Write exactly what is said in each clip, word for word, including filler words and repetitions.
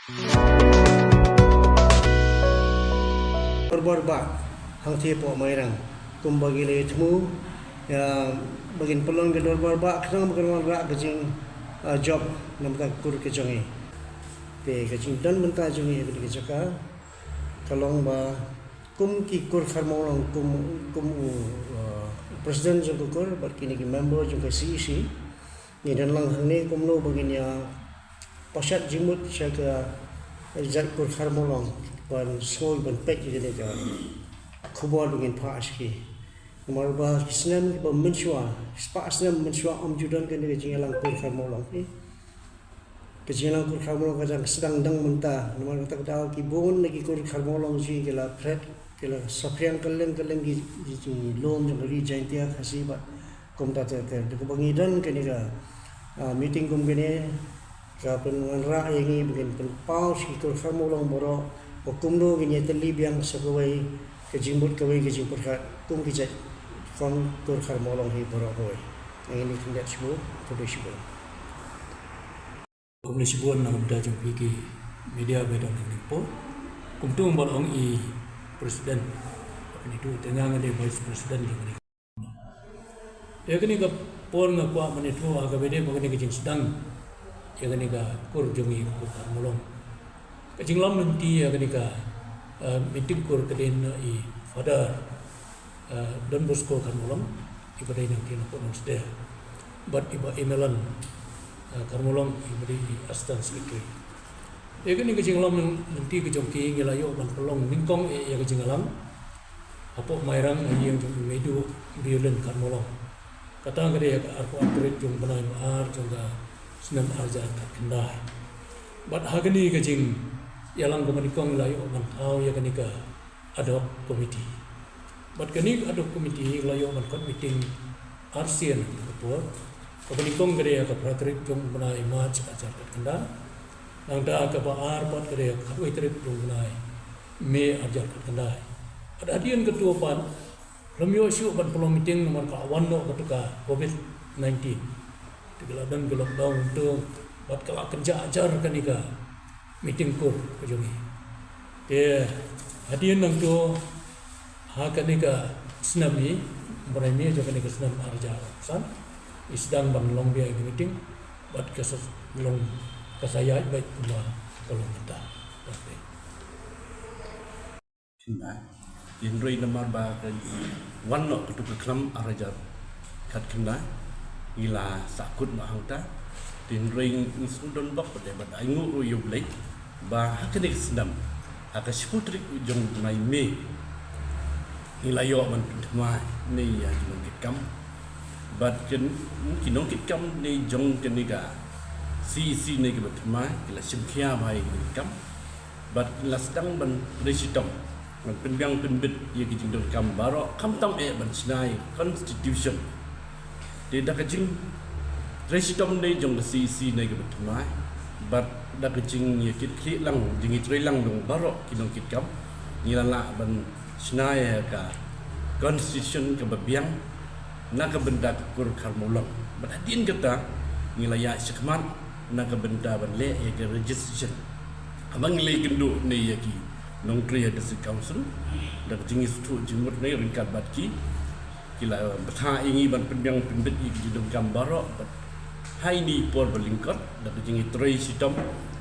Dorbar bah hangthie hapoh Mairang kumba ngi la ïathmu ïa ba ngin pynlong ka dorbar bah khnang ba kan wanrah ka jing, ah, jop na bynta ka kur ka jong ngi. Te ka jingdon bynta jong ngi ha kane ka jaka ka long ba kum ki kur Khar Mawlong, kum, kum u, uh, president jong ka kur bad kine ki member jong ka C E C, ngi don lang hangne kumno ba ngin ïa pashat jingmut sha ka jait kur Khar Mawlong ban sngew ban peit ïa kane ka khubor ba ngin phah sha ki. Namar ba ki snem kiba mynshuwa, spah snem mynshuwa ym ju don kane ka jingïalang kur Khar Mawlong. Ka jingïalang kur Khar Mawlong ka dang sdang dang mynta. Namar kata ka daw ki bun na ki kur Khar Mawlong jong ngi ki la phret, ki la saphriang kylleng kylleng ki, ki, ki lum jong ka Ri Jaintia Khasi bad kumta ter ter. Da kaba ngi don kane ka, ah, meeting kum kane ka pynwanrah ïa ngi ba ngin pynpaw sha ki kur Khar Mawlong baroh ba kumno ngin ïatylli biang sa kawei ka jingmut kawei ka jingpyrkhat kum ki jait kong kur Khar Mawlong hi baroh kawei. Ngi khyndiat shibun, khublei shibun. Khublei shibun na ka bynta jong phi ki media ba don hangne hapoh. Kumta kumba la ong i president, kane tu te nga nga dei vice president jong kane. Ïa kane ka por nga kwah ban ïathuh ha kaba ïadei bad kane ka jingsdang ïa kane ka kur jong ngi, ka kur Khar Mawlong. Ka jinglam lynti ïa kane ka, eh, meeting kur ka dei na i Father, eh, Don Bosco Khar Mawlong, iba dei nongkynnoh na Nongstoiñ. Bad i Bah Emelan, eh, Khar Mawlong, iba dei i Assistant Secretary. Ïa kane ka jinglam lynti ka jong ki ngi la ïoh ban pynlong nyngkong eh ïa ka jingïalang hapoh Mairang ha ïing jong i Meidu Violin Khar Mawlong. Kata ka dei ha ka arphew ar tarik jong u bnai ba ar jong ka snem ar hajar khatkhyndai. Bad ha kane ka jingïalang kaba nyngkong la ïoh ban thaw ïa kane ka ad hoc committee. Bad kane ka ad hoc committee la ïoh ban khot meeting arsien ha ka por. Kaba nyngkong ka dei ha ka phra tarik jong u bnai March ar hajar khatkhyndai. Nangta kaba ar pat ka dei ha ka khatwei tarik jong u bnai May ar hajar khatkhyndai. Bad hadien kato pat lym ïoh shuh ban pynlong meeting namar ka wan noh kato ka covid nineteen. Te ka la don ka lockdown to bad ka la kynjah hajar kane ka meeting kur ka jong ngi. Te hadien nangto ha kane ka snem hi, bnai May jong kane ka snem ar hajar arphew san, ngi sdang ban long biang ïa ka meeting bad ka sa long, ka sa ïaid beit kumba ka long mynta. Te hynrei namar ba ka wan noh kato ka khlam ar hajar khatkhyndai ngi la sahkut noh hangta. Te hynrei ngi sngewdon bok pat de bad ainguh ruh ïa U Blei ba ha kane ka snem ha ka shiphew tarik jong u bnai May ngi la ïoh ban pynthymmai ne ïa ki nongkitkam. Bad kin ki nongkitkam ne jong kane ka C E C ne kiba thymmai ki la shim khia bha ïa ki nongkitkam. Bad la sdang ban trei shitom ban pynbiang pynbit ïa ki jingdonkam baroh, khamtam eh ban shna ïa ka constitution. Te da ka jingtrei shitom ne jong ka C E C ne kaba thymmai bad da ka jingïakitkhlieh lang, jingïatrei lang jong baroh ki nongkitkam, ngi la lah ban shna ïa ka constitution kaba biang na ka bynta ka kur Khar Mawlong. Bad hadien kata ngi la ïaid shakhmat na ka bynta ban leh ïa ka registration. Haba ngi la ïakynduh ne ïa ki nongtrei ha District Council da ka jingïasngewthuh jingmut ne ryngkat bad ki, ki la bthah ïa ngi ban pynbiang pynbit ïa ki jingdonkam baroh. Bad ha ine i por ba lyngkot da ka jingïatrei shitom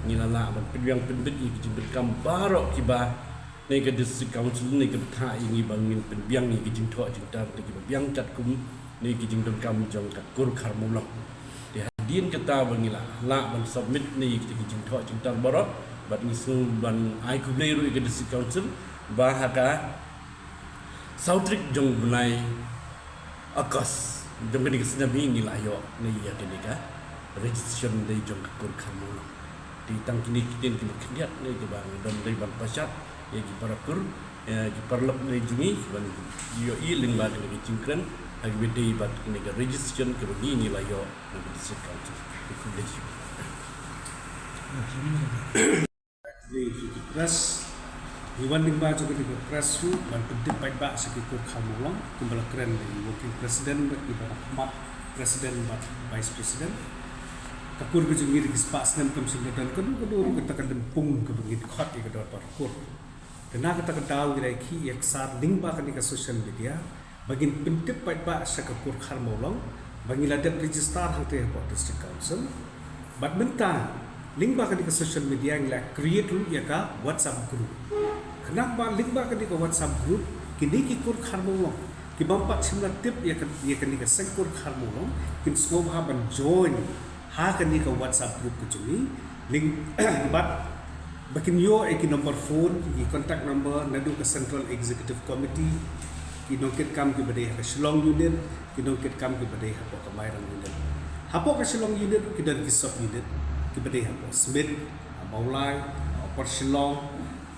ngi la lah ban pynbiang pynbit ïa ki jingdonkam baroh kiba ne ka District Council ne ka bthah ïa ngi ba ngin pynbiang ïa ki jingthoh jingtar te kiba biang katkum ne ki jingdonkam jong ka kur Khar Mawlong. Te hadien kata ba ngi la lah ban submit ne ïa ki jingthoh jingtar baroh bad ngi sngew ban ai khublei ruh ïa ka District Council ba ha ka saw tarik jong u bnai August jong kane ka snem hi ngi la ïoh ne ïa kane ka registration dei jong ka kur Khar Mawlong. Te tang kine ki ktien kiba khyndiat ne kiba nga don dei ban pashat ïa ki para kur, ïa ki paralok ne jong ngi ban ïohi lyngba kane ka jingkren ha kaba ïadei bad kane ka registration kaba ngi ngi la ïoh na ka District Council. Khublei shibun. Khublei ïa ki press. Ngi wan lyngba jong kane ka press ruh ban pyntip paidbah sha ki kur Khar Mawlong kumba la kren da i working president bad i ba khmat president bad vice president. Ka kur ka jong ngi da ki spah snem kam shym la don kano kano ruh kata ka lympung kaba ngin khot ïa ka dorbar kur. Te na kata ka daw ngi la ïakhih ïaksar lyngba kane ka social media ba ngin pyntip paidbah sha ka kur Khar Mawlong ba ngi la dep register hangtei hapoh District Council. Bad mynta lyngba kane ka social media ngi la create ruh ïa ka WhatsApp group. Khnang ba lyngba kane ka WhatsApp group kine ki kur Khar Mawlong ki bym pat shym la tip ïa ka, ïa kane ka seng kur Khar Mawlong kin sngewbha ban join ha kane ka WhatsApp group ka jong ngi. Link bad ba kin ïoh ïa ki number phone, ki contact number naduh ka Central Executive Committee, ki nongkitkam kiba dei ha ka Shillong unit, ki nongkitkam kiba dei hapoh ka Mairang unit. Hapoh ka Shillong unit ki don ki sub unit kiba dei hapoh Smit, ha Mawlai, ha Upper Shillong,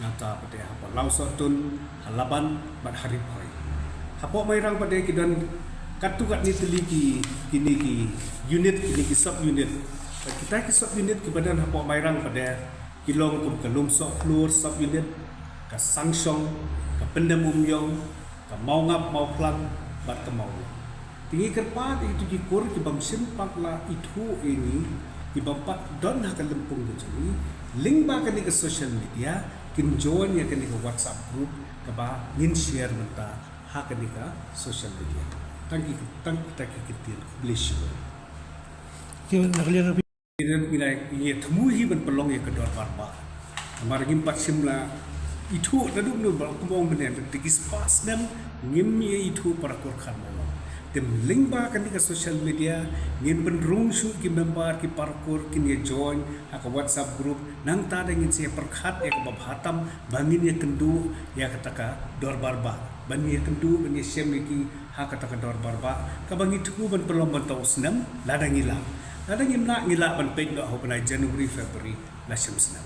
nangta pat de hapoh Lawsohtun, ha Laban bad ha Ri Bhoi. Hapoh Mairang pat de ki don katto katne tylli ki, kine ki unit, kine ki sub unit. Bad kita ki sub unit kiba don hapoh Mairang pat de ki long kum ka Lumsohkhlur sub unit, ka Sangshong, ka Pyndam Umïong, ka Mawngap, Mawphlang bad ka Mawlong. Te ngi kyrpad ïa kito ki kur ki bym shym pat la ithuh ïa ngi, ki bym pat don ha ka lympung ka jong ngi, lyngba kane ka social media kin join ïa kane ka WhatsApp group kaba ngin share mynta ha kane ka social media. Tang ki, tang kita ki kyntien, khublei shibun. Ki, na ka liang Ngi la, ngi la ïa thmu hi ban pynlong ïa ka dorbar bah. Namar ngim pat shym la ithuh naduh mynno ba kumba ong mynne, da ki spah snem ngim ïa ithuh para kur Khar Mawlong. Te lyngba kane ka social media ngin pynrung shuh ki member, ki para kur kin ïa join ha ka WhatsApp group, nangta da ngin sa ïa pyrkhat ïa kaba bha tam ba ngin ïa kynduh ïa kata ka dorbar bah, ban ïa kynduh, ban ïa shem ïa ki ha kata ka dorbar bah kaba ngi thmu ban pynlong mynta u snem, lada ngi lah. Lada ngim lah, ngi lah ban peit noh ha u bnai January, February la shem snem.